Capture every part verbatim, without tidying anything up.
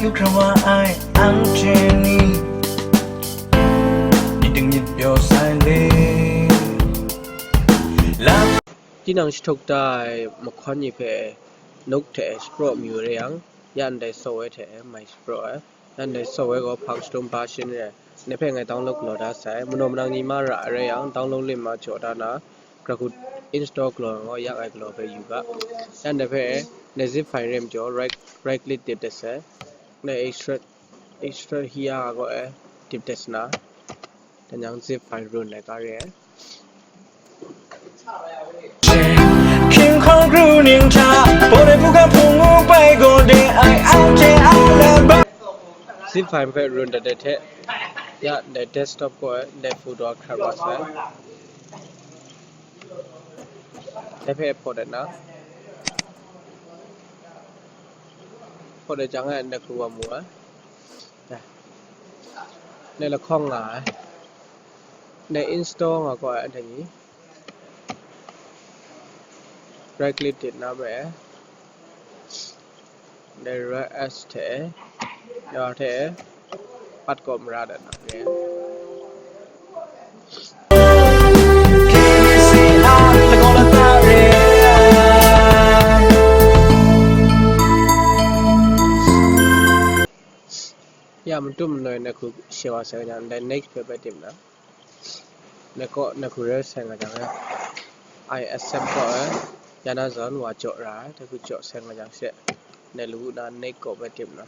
ယူခရဝါအိုင်အန်ချီနီ ဒီတငိပ်ပြောဆိုင်လေ လမ်း Tinang shahtuk tai mahkawn ni hpe nuk hte shapraw mayu re yang, ya ndai software hte mai shapraw ai. Ya ndai software gaw Poundstone version re ai. Ngai hpe ngai download galaw da sai. Manaw manang ni ma ra ai rai yang, download link ma jaw da na, gara hku install galaw ai gaw, ya ngai galaw hpe yu ga. Ya ndai hpe, ndai zip file re majaw, right, right click dip dat sai. Ndai extract, extract hia gaw e, dip dat sai na. Dan yang zip file run ai ga re ai. ခင်ခေါင်းကရုဏင်ထပေါ်တဲ့ဘုကဖုံငူပိုက်ကိုတဲ့အိုင်အောင်တဲ့အားလမ်းပါ Zip file hpe run dat ai hte, ya, ndai desktop gaw e, ndai folder hkrat wa sai. Dai hpe hpaw dat na, hpaw dat jang e, ndai hku wa mu ai. Dai, ndai lahkawng nga ai. Ndai install nga gaw ai, anhte ni right click dip na me, ndai right S hte, ya hte, pat kaw mara dat na re. Ya, matum manoi na hku she wa sai nga jang, ndai next hpe bai tim na. Na kaw, na hku rai sai nga jang, I accept kaw ai, ya na zawn wa jaw ra ai, dai hku jaw sai nga jang she, na lawu na next kaw bai tim na.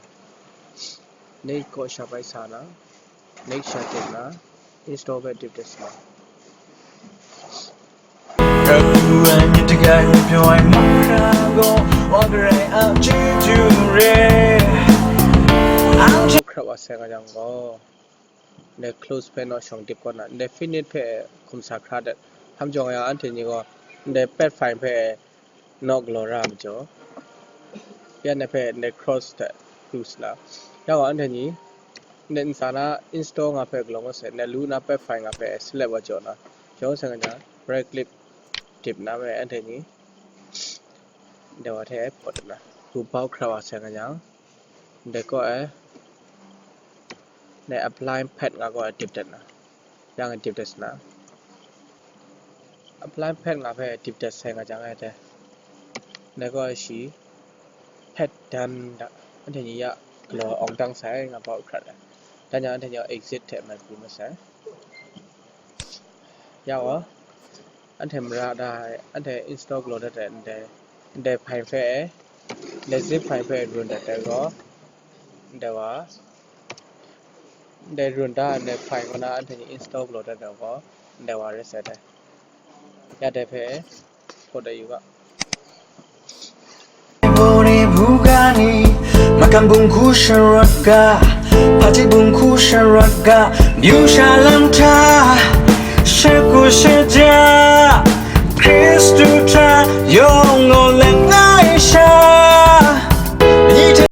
Next kaw sha bai sa na, next sha tim na, install bai dip dat sai. အခုအမြင့်တကယ်ပြောရင်မရတော့ walk right out to do it အောင် Hkrat wa sai nga jang gaw, ndai close hpe naw shawng dip kaw na, ndai finish hpe hkum sa hkra dat. Htam jawng ya, anhte ni gaw, ndai path file hpe naw galaw ra ai majaw, ya ndai hpe ndai cross hte pru sa na. Ya gaw, anhte ni, ndai ntsa na install nga hpe galaw ngut sai, ndai lawu na path file nga hpe select wa jaw na, jaw sai nga jang, right click dip na me, anhte ni, ndai wa hte hpaw dat na, hku bau hkrat wa sai nga jang, ndai kaw e, ndai apply path nga kaw e dip dat na, yang e dip dat sai na. Apply path nga hpe dip dat sai nga jang e dai, ndai kaw e shi path done da, anhte ni ya galaw awng dang sai nga bau hkrat ai. Dan yang anhte ni exit hte mai pru masai. Ya gaw, anhte mara da ai, anhte install galaw dat ai ndai, ndai file hpe, ndai zip file hpe run dat ai gaw, ndai wa, ndai run da ai ndai file kaw na anhte ni install galaw dat ai gaw, ndai wa rai sai dai. Ya dai hpe, hpaw dat yu ga. ဘုံဘူးကနေမကံဘုံခုရှရွတ်ကဖာတိဘုံခုရှရွတ်ကမြူရှာလမ်းထားရှဲ